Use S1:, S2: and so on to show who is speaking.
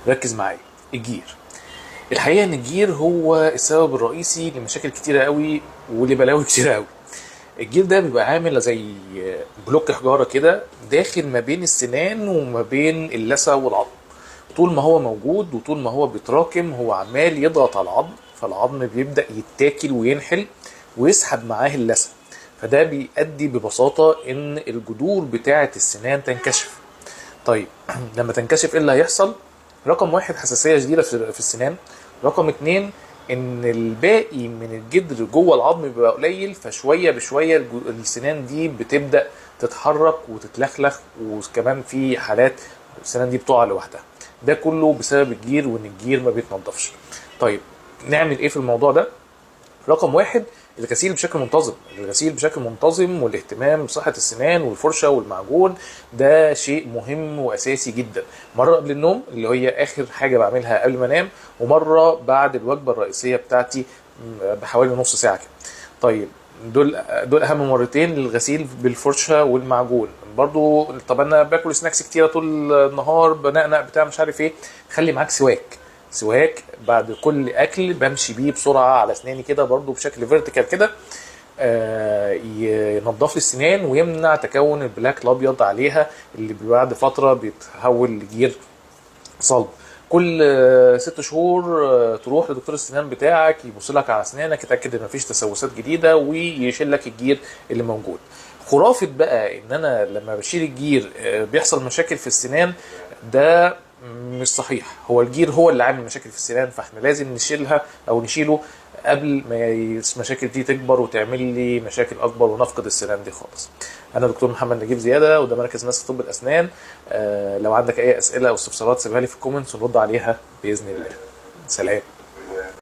S1: ركز معايا. الجير، الحقيقة ان الجير هو السبب الرئيسي لمشاكل كتيرة قوي ولبلاوي كتيرة قوي. الجير ده بيبقى عامل زي block حجارة كده داخل ما بين السنان وما بين اللثة والعظم. طول ما هو موجود وطول ما هو بيتراكم هو عمال يضغط على العظم، فالعظم بيبدا يتاكل وينحل ويسحب معاه اللثة، فده بيؤدي ببساطة ان الجذور بتاعه السنان تنكشف. طيب لما تنكشف ايه اللي هيحصل؟ رقم واحد، حساسية شديدة في السنان. رقم اتنين، ان الباقي من الجدر جوه العظم بيبقى قليل، فشوية بشوية السنان دي بتبدا تتحرك وتتلخلخ، وكمان في حالات السنان دي بتقع لوحدها. ده كله بسبب الجير، وان الجير ما بيتنضفش. طيب نعمل ايه في الموضوع ده؟ رقم واحد، الغسيل بشكل منتظم. الغسيل بشكل منتظم والاهتمام بصحة السنان والفرشة والمعجون ده شيء مهم وأساسي جدا. مرة قبل النوم اللي هي آخر حاجة بعملها قبل ما أنام، ومرة بعد الوجبة الرئيسية بتاعتي بحوالي نص ساعة كده. طيب دول أهم مرتين للغسيل بالفرشة والمعجون. برضو طب أنا باكل snacks كتيرة طول النهار، بنقنق بتاع مش عارف إيه، خلي معاك سواك. سواك بعد كل اكل بمشي بيه بسرعة على اسناني كده، برضو بشكل vertical كده، ينضف لي السنان ويمنع تكون ال plaque الابيض عليها اللي بعد فترة بيتحول لجير صلب. كل 6 شهور تروح لدكتور السنان بتاعك يبص لك على اسنانك، يتاكد ان مفيش تسوسات جديدة ويشيل لك الجير اللي موجود. خرافه بقى ان انا لما بشيل الجير بيحصل مشاكل في السنان، ده مش صحيح. هو الجير هو اللي عامل مشاكل في السنان، فاحنا لازم نشيلها او نشيله قبل ما المشاكل دي تكبر وتعمل لي مشاكل اكبر ونفقد السنان دي خالص. انا دكتور محمد نجيب زيادة، وده مركز ناس طب الاسنان. لو عندك اي اسئلة او استفسارات سيبها لي في ال comments ونرد عليها باذن الله. سلام.